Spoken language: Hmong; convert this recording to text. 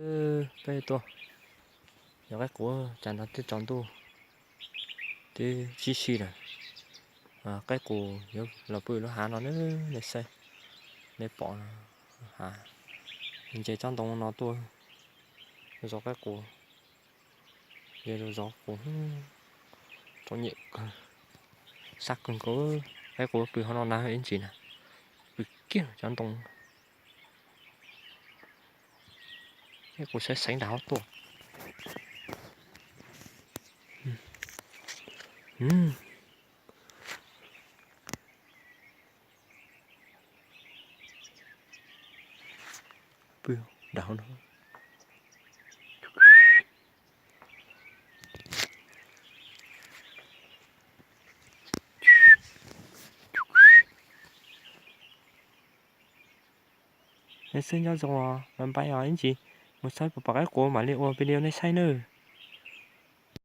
Peb tuaj, yog qaib qus cas no twb tsaus ntuj, twb sib sij lawm. Qaib qus yuav los pw lub hav no na, nej saib, nej pom hav, nce tsob ntoo no tuaj, zov qaib qus, yog zov qus, txom nyem kawg, sab kawg nkaus. Qaib qus pw hauv no na ib ntsis na, pw kiag tsob ntoo. Qaib qus xeev xeev nram hauv tuaj. Pw nram hauv no. Nej xwb nyob zoo, los npais os, ib ntsis mus saib puas pom qaib qus mam li ua video nej saib nawb.